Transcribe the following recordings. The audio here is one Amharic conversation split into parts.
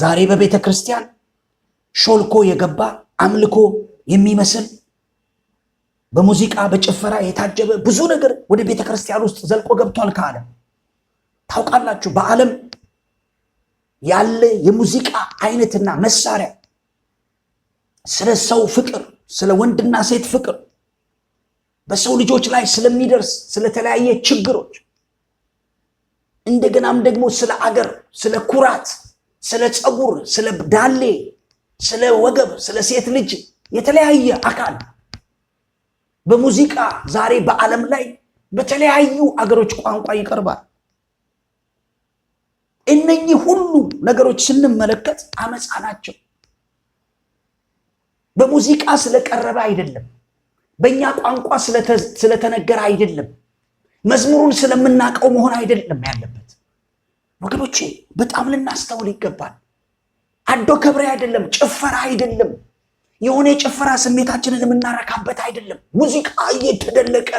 ዛሬ በቤተ ክርስቲያን ሾልኮ የገባ አምልኮ የሚመስል በሙዚቃ በጭፈራ የታጀበ ብዙ ነገር ወደ ቤተ ክርስቲያን ውስጥ ዘልቆ ገብቷል ከዓለም። ታውቃላችሁ፣ በዓለም ያለ የሙዚቃ አይነትና መሳሪያ ስለ ሰው ፍቅር፣ ስለ ወንድና ሴት ፍቅር፣ በሰው ልጆች ላይ ስለሚደርስ ስለተለያየ ችግሮች፣ እንደገናም ደግሞ ስለ አገር፣ ስለ ኩራት፣ ስለ ፀጉር፣ ስለ ዳሌ፣ ስለ ወገብ፣ ስለ ሴት ልጅ የተለያየ አካል በሙዚቃ ዛሬ በዓለም ላይ በተለያዩ አገሮች ቋንቋ ይቀርባል። እነኚህ ሁሉ ነገሮች ስንመለከት አመፃ ናቸው። በሙዚቃ ስለቀረበ አይደለም፣ በእኛ ቋንቋ ስለተነገረ አይደለም፣ መዝሙሩን ስለምናውቀው መሆን አይደለም ያለበት። ወገኖቼ በጣም ልናስተውል ይገባል። አዶ ከብሬ አይደለም፣ ጭፈራ አይደለም፣ የሆነ የጭፈራ ስሜታችንን የምናረካበት አይደለም። ሙዚቃ እየተደለቀ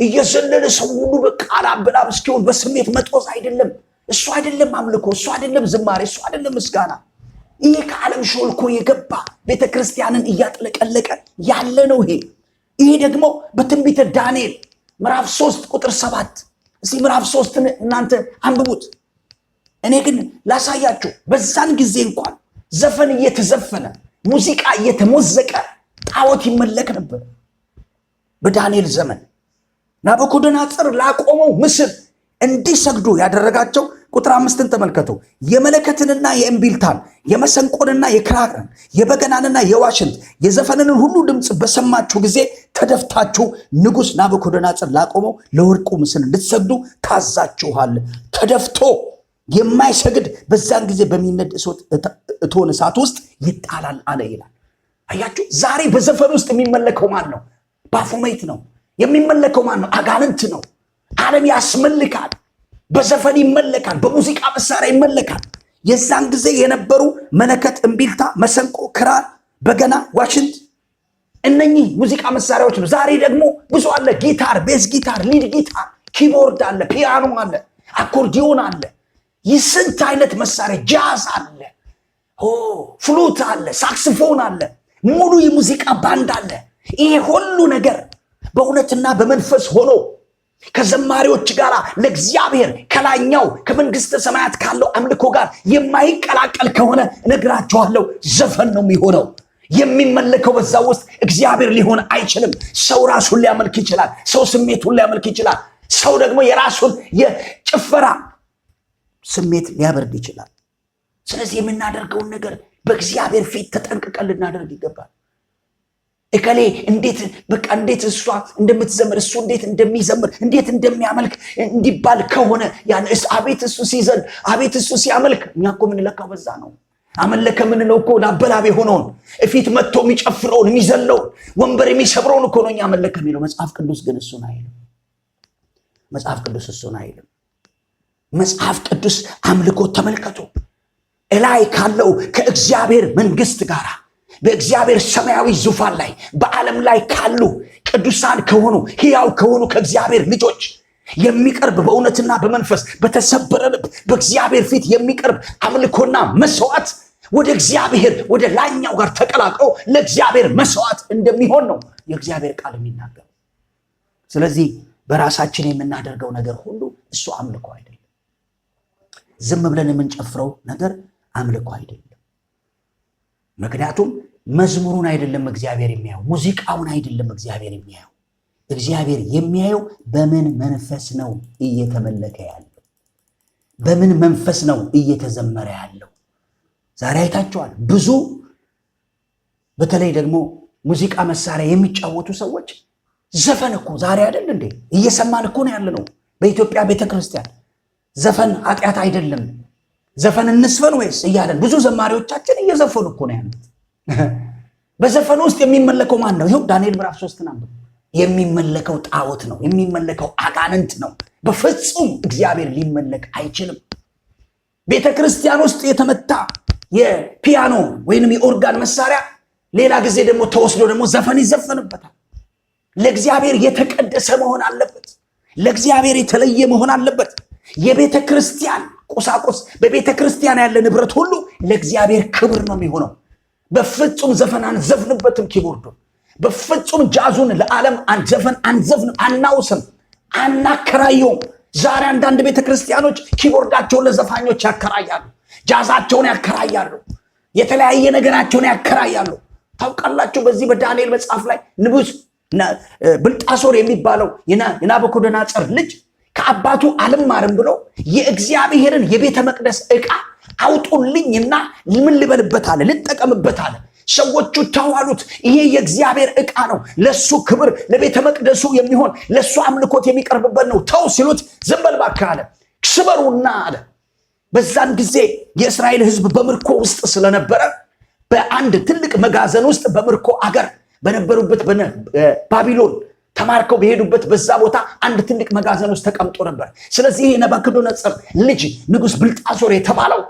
እየዘለለ ሰው ሁሉ በቃ ላብ እስኪሆን በስሜት መጦዝ አይደለም። እሱ አይደለም አምልኮ፣ እሱ አይደለም ዝማሬ፣ እሱ አይደለም ምስጋና። ይሄ ከዓለም ሾልኮ የገባ ቤተ ክርስቲያንን እያጥለቀለቀ ያለ ነው። ይሄ ደግሞ በትንቢተ ዳንኤል ምዕራፍ 3 ቁጥር 7፣ እስኪ ምዕራፍ 3ን እናንተ አንብቡት። እኔ ግን ላሳያችሁ። በዛን ጊዜ እንኳን ዘፈን እየተዘፈነ፣ ሙዚቃ እየተሞዘቀ ጣዖት ይመለክ ነበር። በዳንኤል ዘመን ናቡከደነፆር ላቆመው ምስል እንዲሰግዱ ያደረጋቸው፣ ቁጥር 5ን ተመልከቱ። የመለከትንና የእምቢልታን፣ የመሰንቆንና የክራርን፣ የበገናንና የዋሽንት፣ የዘፈንን ሁሉ ድምፅ በሰማችሁ ጊዜ ተደፍታችሁ ንጉሥ ናቡከደነፆር ላቆመው ለወርቁ ምስል እንድትሰግዱ ታዛችኋል። ተደፍቶ የማይሰግድ በዛን ጊዜ በሚነድ እቶን እሳት ውስጥ ይጣላል አለ ይላል። አያችሁ፣ ዛሬ በዘፈን ውስጥ የሚመለከው ማን ነው? ባፎሜት ነው። የሚመለከው ማን ነው? አጋንንት ነው። ዓለም ያስመልካል። በዘፈን ይመለካል። በሙዚቃ መሳሪያ ይመለካል። የዛን ጊዜ የነበሩ መለከት፣ እምቢልታ፣ መሰንቆ፣ ክራር፣ በገና፣ ዋሽንት እነኚህ ሙዚቃ መሳሪያዎች ነው። ዛሬ ደግሞ ብዙ አለ። ጊታር፣ bass guitar፣ lead guitar፣ keyboard አለ፣ ፒያኖ አለ፣ አኮርዲዮን አለ። ይህ ስንት አይነት መሳሪያ፣ ጃዝ አለ፣ flute አለ፣ ሳክስፎን አለ፣ ሙሉ የሙዚቃ ባንድ አለ። ይሄ ሁሉ ነገር በእውነትና በመንፈስ ሆኖ ከዘማሪዎች ጋር ለእግዚአብሔር ከላይኛው ከመንግስተ ሰማያት ካለው አምልኮ ጋር የማይቀላቀል ከሆነ እነግራችኋለሁ፣ ዘፈን ነው የሚሆነው። የሚመለከው በዛ ውስጥ እግዚአብሔር ሊሆን አይችልም። ሰው ራሱን ሊያመልክ ይችላል። ሰው ስሜቱን ሊያመልክ ይችላል። ሰው ደግሞ የራሱን የጭፈራ ስሜት ሊያበርድ ይችላል። ስለዚህ የምናደርገውን ነገር በእግዚአብሔር ፊት ተጠንቅቀን ልናደርግ ይገባል። እከሌ እንዴት፣ በቃ እንዴት እሷ እንደምትዘምር፣ እሱ እንዴት እንደሚዘምር፣ እንዴት እንደሚያመልክ እንዲባል ከሆነ ያን አቤት እሱ ሲዘል፣ አቤት እሱ ሲያመልክ፣ እኛ እኮ የምንለካው በዛ ነው። አመለከ የምንለው እኮ ላበላብ የሆነውን፣ እፊት መጥቶ የሚጨፍረውን፣ የሚዘለውን፣ ወንበር የሚሰብረውን እኮ ነው እኛ አመለከ የሚለው። መጽሐፍ ቅዱስ ግን እሱን አይልም። መጽሐፍ ቅዱስ እሱን አይልም። መጽሐፍ ቅዱስ አምልኮ ተመልከቱ፣ እላይ ካለው ከእግዚአብሔር መንግስት ጋር በእግዚአብሔር ሰማያዊ ዙፋን ላይ በዓለም ላይ ካሉ ቅዱሳን ከሆኑ፣ ሕያው ከሆኑ ከእግዚአብሔር ልጆች የሚቀርብ፣ በእውነትና በመንፈስ በተሰበረ ልብ በእግዚአብሔር ፊት የሚቀርብ አምልኮና መስዋዕት ወደ እግዚአብሔር ወደ ላይኛው ጋር ተቀላቅሎ ለእግዚአብሔር መስዋዕት እንደሚሆን ነው የእግዚአብሔር ቃል የሚናገረው። ስለዚህ በራሳችን የምናደርገው ነገር ሁሉ እሱ አምልኮ አይደለም። ዝም ብለን የምንጨፍረው ነገር አምልኮ አይደለም። ምክንያቱም መዝሙሩን አይደለም እግዚአብሔር የሚያየው፣ ሙዚቃውን አይደለም እግዚአብሔር የሚያየው። እግዚአብሔር የሚያየው በምን መንፈስ ነው እየተመለከ ያለው፣ በምን መንፈስ ነው እየተዘመረ ያለው። ዛሬ አይታችኋል። ብዙ በተለይ ደግሞ ሙዚቃ መሳሪያ የሚጫወቱ ሰዎች ዘፈን እኮ ዛሬ አይደል እንዴ እየሰማን እኮ ነው ያለነው። በኢትዮጵያ ቤተክርስቲያን ዘፈን ኃጢአት አይደለም፣ ዘፈን እንስፈን ወይስ እያለን ብዙ ዘማሪዎቻችን እየዘፈኑ እኮ ነው ያሉት። በዘፈን ውስጥ የሚመለከው ማን ነው? ይኸው ዳንኤል ምዕራፍ 3ን አንብቡ። የሚመለከው ጣዖት ነው። የሚመለከው አጋንንት ነው። በፍጹም እግዚአብሔር ሊመለክ አይችልም። ቤተ ክርስቲያን ውስጥ የተመታ የፒያኖ ወይንም የኦርጋን መሳሪያ ሌላ ጊዜ ደግሞ ተወስዶ ደግሞ ዘፈን ይዘፈንበታል። ለእግዚአብሔር የተቀደሰ መሆን አለበት። ለእግዚአብሔር የተለየ መሆን አለበት። የቤተ ክርስቲያን ቁሳቁስ፣ በቤተ ክርስቲያን ያለ ንብረት ሁሉ ለእግዚአብሔር ክብር ነው የሚሆነው። በፍጹም ዘፈን አንዘፍንበትም። Keyboard ኡን በፍጹም ጃዙን ለዓለም ዘፈን አንዘፍንም፣ አናውስም፣ አናከራየውም። ዛሬ አንዳንድ ቤተ ክርስቲያኖች keyboard ኣቸውን ለዘፋኞች ያከራያሉ፣ ጃዛቸውን ያከራያሉ፣ የተለያየ ነገራቸውን ያከራያሉ። ታውቃላችሁ፣ በዚህ በዳንኤል መጽሐፍ ላይ ንጉሥ ብልጣሶር የሚባለው የናቡከደነፆር ልጅ ከአባቱ አልማርም ብሎ የእግዚአብሔርን የቤተ መቅደስ ዕቃ አውጡልኝና ምን ልበልበት አለ፣ ልጠቀምበት አለ። ሰዎቹ ተዋሉት። ይሄ የእግዚአብሔር ዕቃ ነው፣ ለሱ ክብር፣ ለቤተ መቅደሱ የሚሆን ለሱ አምልኮት የሚቀርብበት ነው። ተው ሲሉት ዝም በል እባክህ አለ። ስበሩና አለ። በዛን ጊዜ የእስራኤል ሕዝብ በምርኮ ውስጥ ስለነበረ በአንድ ትልቅ መጋዘን ውስጥ በምርኮ አገር በነበሩበት ባቢሎን ተማርከው በሄዱበት በዛ ቦታ አንድ ትልቅ መጋዘን ውስጥ ተቀምጦ ነበር። ስለዚህ ይሄ የናቡከደነፆር ልጅ ንጉሥ ብልጣሶር የተባለው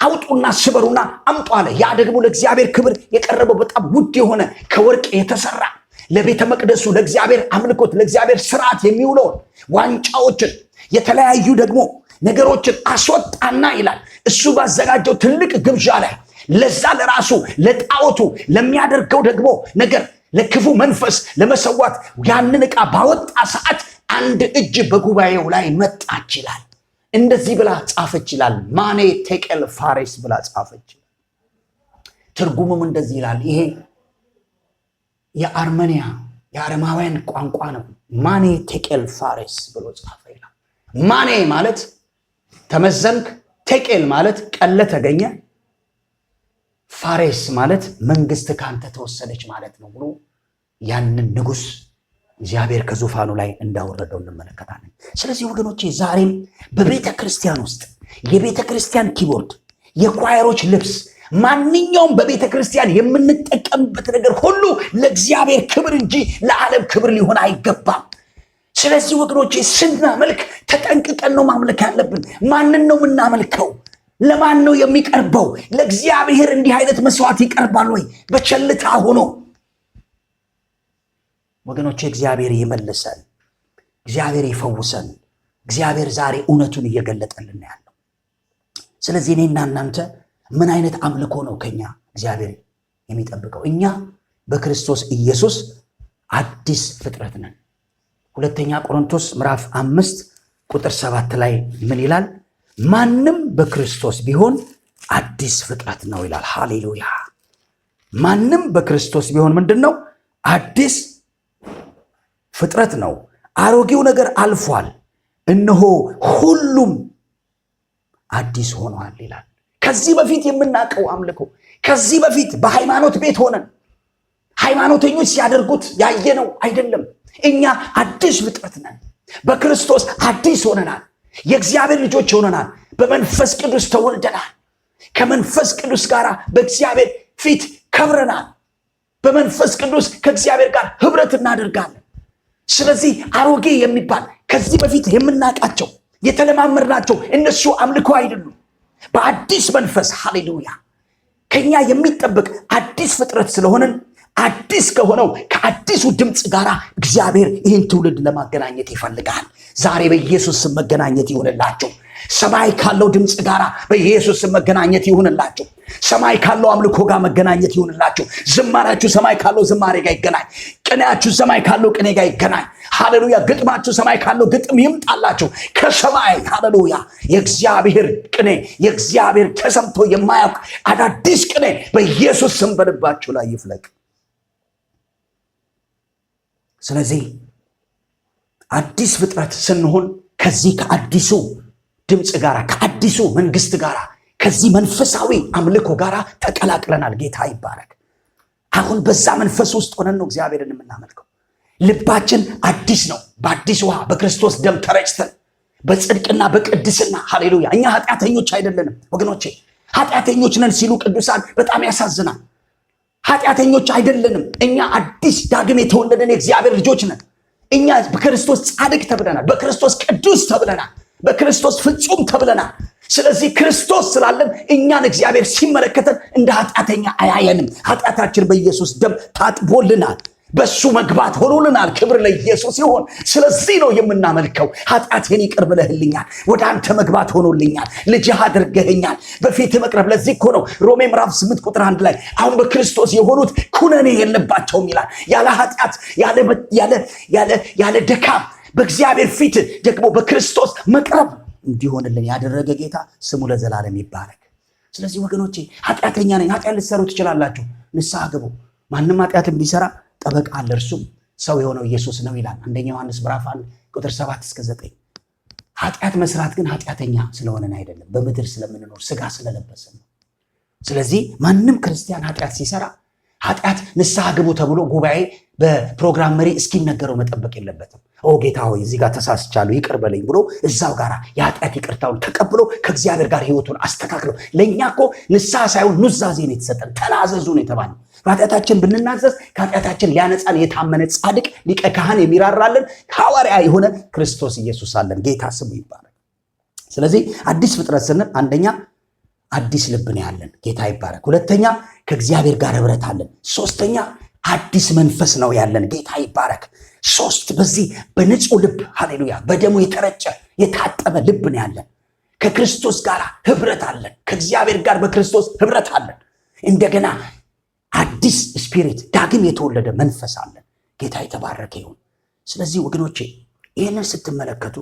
አውጡና ስበሩና አምጡ አለ። ያ ደግሞ ለእግዚአብሔር ክብር የቀረበው በጣም ውድ የሆነ ከወርቅ የተሰራ ለቤተ መቅደሱ ለእግዚአብሔር አምልኮት ለእግዚአብሔር ስርዓት የሚውለውን ዋንጫዎችን የተለያዩ ደግሞ ነገሮችን አስወጣና ይላል እሱ ባዘጋጀው ትልቅ ግብዣ ላይ ለዛ ለራሱ ለጣዖቱ ለሚያደርገው ደግሞ ነገር ለክፉ መንፈስ ለመሰዋት ያንን ዕቃ ባወጣ ሰዓት አንድ እጅ በጉባኤው ላይ መጣች ይላል። እንደዚህ ብላ ጻፈች ይላል። ማኔ ቴቄል ፋሬስ ብላ ጻፈች። ትርጉሙም እንደዚህ ይላል። ይሄ የአርመኒያ የአረማውያን ቋንቋ ነው። ማኔ ቴቄል ፋሬስ ብሎ ጻፈ ይላል። ማኔ ማለት ተመዘንክ፣ ቴቄል ማለት ቀለ ተገኘ፣ ፋሬስ ማለት መንግስት ካንተ ተወሰደች ማለት ነው ብሎ ያንን ንጉስ እግዚአብሔር ከዙፋኑ ላይ እንዳወረደው እንመለከታለን። ስለዚህ ወገኖቼ ዛሬም በቤተ ክርስቲያን ውስጥ የቤተ ክርስቲያን keyboard፣ የ choir ኦች ልብስ፣ ማንኛውም በቤተ ክርስቲያን የምንጠቀምበት ነገር ሁሉ ለእግዚአብሔር ክብር እንጂ ለዓለም ክብር ሊሆን አይገባም። ስለዚህ ወገኖቼ ስናመልክ ተጠንቅቀን ነው ማምለክ ያለብን። ማንን ነው የምናመልከው? ለማን ነው የሚቀርበው? ለእግዚአብሔር እንዲህ አይነት መስዋዕት ይቀርባል ወይ? በቸልታ ሆኖ ወገኖቼ እግዚአብሔር ይመልሰን፣ እግዚአብሔር ይፈውሰን። እግዚአብሔር ዛሬ እውነቱን እየገለጠልን ያለው። ስለዚህ እኔና እናንተ ምን አይነት አምልኮ ነው ከኛ እግዚአብሔር የሚጠብቀው? እኛ በክርስቶስ ኢየሱስ አዲስ ፍጥረት ነን። ሁለተኛ ቆሮንቶስ ምዕራፍ 5 ቁጥር 7 ላይ ምን ይላል? ማንም በክርስቶስ ቢሆን አዲስ ፍጥረት ነው ይላል። ሃሌሉያ! ማንም በክርስቶስ ቢሆን ምንድን ነው? አዲስ ፍጥረት ነው። አሮጌው ነገር አልፏል፣ እነሆ ሁሉም አዲስ ሆኗል ይላል። ከዚህ በፊት የምናውቀው አምልኮ፣ ከዚህ በፊት በሃይማኖት ቤት ሆነን ሃይማኖተኞች ሲያደርጉት ያየነው አይደለም። እኛ አዲስ ፍጥረት ነን። በክርስቶስ አዲስ ሆነናል። የእግዚአብሔር ልጆች ሆነናል። በመንፈስ ቅዱስ ተወልደናል። ከመንፈስ ቅዱስ ጋር በእግዚአብሔር ፊት ከብረናል። በመንፈስ ቅዱስ ከእግዚአብሔር ጋር ህብረት እናደርጋለን። ስለዚህ አሮጌ የሚባል ከዚህ በፊት የምናውቃቸው የተለማመድናቸው እነሱ አምልኮ አይደሉም። በአዲስ መንፈስ ሃሌሉያ ከኛ የሚጠበቅ አዲስ ፍጥረት ስለሆንን አዲስ ከሆነው ከአዲሱ ድምፅ ጋር እግዚአብሔር ይህን ትውልድ ለማገናኘት ይፈልጋል። ዛሬ በኢየሱስ ስም መገናኘት ይሁንላችሁ። ሰማይ ካለው ድምፅ ጋር በኢየሱስ ስም መገናኘት ይሁንላችሁ። ሰማይ ካለው አምልኮ ጋር መገናኘት ይሁንላችሁ። ዝማሬያችሁ ሰማይ ካለው ዝማሬ ጋር ይገናኝ። ቅኔያችሁ ሰማይ ካለው ቅኔ ጋር ይገናኝ። ሃሌሉያ። ግጥማችሁ ሰማይ ካለው ግጥም ይምጣላችሁ ከሰማይ። ሃሌሉያ። የእግዚአብሔር ቅኔ፣ የእግዚአብሔር ተሰምቶ የማያውቅ አዳዲስ ቅኔ በኢየሱስ ስም በልባችሁ ላይ ይፍለቅ። ስለዚህ አዲስ ፍጥረት ስንሆን ከዚህ ከአዲሱ ድምፅ ጋር፣ ከአዲሱ መንግስት ጋር፣ ከዚህ መንፈሳዊ አምልኮ ጋር ተቀላቅለናል። ጌታ ይባረክ። አሁን በዛ መንፈስ ውስጥ ሆነን ነው እግዚአብሔርን የምናመልከው። ልባችን አዲስ ነው። በአዲስ ውሃ በክርስቶስ ደም ተረጭተን በጽድቅና በቅድስና፣ ሃሌሉያ። እኛ ኃጢአተኞች አይደለንም ወገኖቼ። ኃጢአተኞች ነን ሲሉ ቅዱሳን በጣም ያሳዝናል። ኃጢአተኞች አይደለንም። እኛ አዲስ ዳግም የተወለደን የእግዚአብሔር ልጆች ነን። እኛ በክርስቶስ ጻድቅ ተብለናል። በክርስቶስ ቅዱስ ተብለናል። በክርስቶስ ፍጹም ተብለናል። ስለዚህ ክርስቶስ ስላለን እኛን እግዚአብሔር ሲመለከተን እንደ ኃጢአተኛ አያየንም። ኃጢአታችን በኢየሱስ ደም ታጥቦልናል። በሱ መግባት ሆኖልናል። ክብር ለኢየሱስ ይሁን። ስለዚህ ነው የምናመልከው። ኃጢአቴን ይቅር ብለህልኛል፣ ወደ አንተ መግባት ሆኖልኛል፣ ልጅህ አድርገኸኛል፣ በፊትህ መቅረብ። ለዚህ እኮ ነው ሮሜ ምዕራፍ 8 ቁጥር 1 ላይ አሁን በክርስቶስ የሆኑት ኩነኔ የለባቸውም ይላል። ያለ ኃጢአት ያለ ድካም በእግዚአብሔር ፊት ደግሞ በክርስቶስ መቅረብ እንዲሆንልን ያደረገ ጌታ ስሙ ለዘላለም ይባረክ። ስለዚህ ወገኖቼ ኃጢአተኛ ነኝ፣ ኃጢአት ልትሰሩ ትችላላችሁ፣ ንስሐ ግቡ። ማንም ኃጢአትን ቢሰራ ጠበቃ አለ፣ እርሱም ሰው የሆነው ኢየሱስ ነው ይላል አንደኛ ዮሐንስ ምዕራፍ 1 ቁጥር 7 እስከ 9። ኃጢአት መስራት ግን ኃጢአተኛ ስለሆነን አይደለም፣ በምድር ስለምንኖር ስጋ ስለለበስን ነው። ስለዚህ ማንም ክርስቲያን ኃጢአት ሲሰራ ኃጢአት ንስሐ ግቡ ተብሎ ጉባኤ በፕሮግራም መሪ እስኪነገረው መጠበቅ የለበትም። ኦ ጌታ ሆይ እዚህ ጋር ተሳስቻለሁ ይቅር በለኝ ብሎ እዛው ጋር የኃጢአት ይቅርታውን ተቀብሎ ከእግዚአብሔር ጋር ሕይወቱን አስተካክሎ። ለእኛ እኮ ንስሐ ሳይሆን ኑዛዜ ነው የተሰጠን፣ ተናዘዙ ነው የተባለው። በኃጢአታችን ብንናዘዝ ከኃጢአታችን ሊያነጻን የታመነ ጻድቅ ሊቀ ካህን የሚራራልን ሐዋርያ የሆነ ክርስቶስ ኢየሱስ አለን። ጌታ ስሙ ይባረክ። ስለዚህ አዲስ ፍጥረት ስንል አንደኛ አዲስ ልብ ነው ያለን፣ ጌታ ይባረክ። ሁለተኛ ከእግዚአብሔር ጋር ህብረት አለን። ሶስተኛ አዲስ መንፈስ ነው ያለን፣ ጌታ ይባረክ። ሶስት በዚህ በንጹህ ልብ ሃሌሉያ፣ በደሙ የተረጨ የታጠበ ልብ ነው ያለን። ከክርስቶስ ጋር ህብረት አለን። ከእግዚአብሔር ጋር በክርስቶስ ህብረት አለን። እንደገና አዲስ spirit ዳግም የተወለደ መንፈስ አለን። ጌታ የተባረከ ይሁን። ስለዚህ ወገኖቼ ይህንን ስትመለከቱ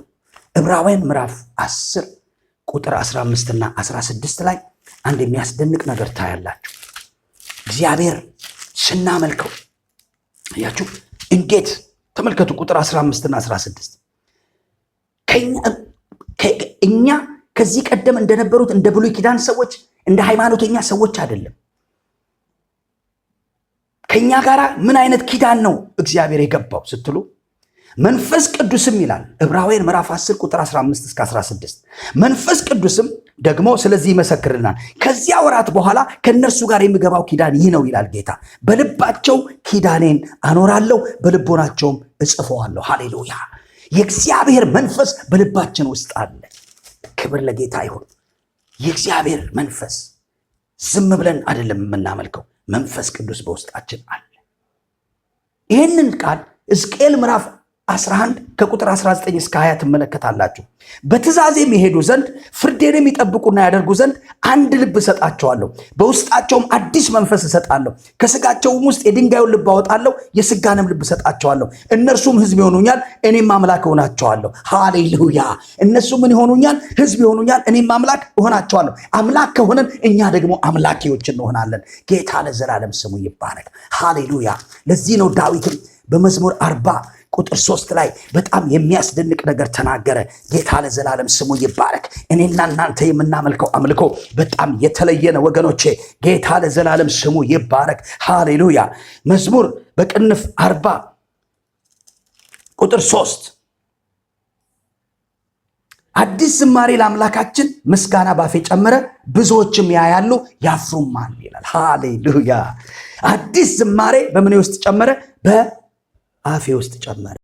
ዕብራውያን ምዕራፍ 10 ቁጥር 15 እና 16 ላይ አንድ የሚያስደንቅ ነገር ታያላችሁ። እግዚአብሔር ስናመልከው አያችሁ እንዴት ተመልከቱ። ቁጥር 15 እና 16 እኛ ከዚህ ቀደም እንደነበሩት እንደ ብሉይ ኪዳን ሰዎች እንደ ሃይማኖተኛ ሰዎች አይደለም። ከኛ ጋር ምን አይነት ኪዳን ነው እግዚአብሔር የገባው ስትሉ መንፈስ ቅዱስም ይላል ዕብራውያን ምዕራፍ 10 ቁጥር 15 እስከ 16 መንፈስ ቅዱስም ደግሞ ስለዚህ ይመሰክርልናል። ከዚያ ወራት በኋላ ከእነርሱ ጋር የሚገባው ኪዳን ይህ ነው ይላል ጌታ፣ በልባቸው ኪዳኔን አኖራለሁ፣ በልቦናቸውም እጽፈዋለሁ። ሃሌሉያ! የእግዚአብሔር መንፈስ በልባችን ውስጥ አለ። ክብር ለጌታ ይሁን። የእግዚአብሔር መንፈስ ዝም ብለን አይደለም የምናመልከው፣ መንፈስ ቅዱስ በውስጣችን አለ። ይህንን ቃል ሕዝቅኤል ምዕራፍ 11 ከቁጥር 19 እስከ 20 ትመለከታላችሁ። በትእዛዜም ይሄዱ ዘንድ ፍርዴንም ይጠብቁና ያደርጉ ዘንድ አንድ ልብ እሰጣቸዋለሁ፣ በውስጣቸውም አዲስ መንፈስ እሰጣለሁ። ከስጋቸውም ውስጥ የድንጋዩን ልብ አወጣለሁ፣ የስጋንም ልብ እሰጣቸዋለሁ። እነርሱም ሕዝብ ይሆኑኛል፣ እኔም አምላክ እሆናቸዋለሁ። ሃሌሉያ! እነሱ ምን ይሆኑኛል? ሕዝብ ይሆኑኛል፣ እኔም አምላክ እሆናቸዋለሁ። አምላክ ከሆነን እኛ ደግሞ አምላኪዎች እንሆናለን። ጌታ ለዘላለም ስሙ ይባረክ። ሃሌሉያ! ለዚህ ነው ዳዊትም በመዝሙር 40 ቁጥር 3 ላይ በጣም የሚያስደንቅ ነገር ተናገረ። ጌታ ለዘላለም ስሙ ይባረክ። እኔና እናንተ የምናመልከው አምልኮ በጣም የተለየ ነው ወገኖቼ። ጌታ ለዘላለም ስሙ ይባረክ። ሃሌሉያ። መዝሙር በቅንፍ 40 ቁጥር 3 አዲስ ዝማሬ ለአምላካችን ምስጋና ባፌ ጨመረ፣ ብዙዎችም ያያሉ ያፍሩማል ይላል። ሃሌሉያ። አዲስ ዝማሬ በምን ውስጥ ጨመረ? በአፌ ውስጥ ጨመረ።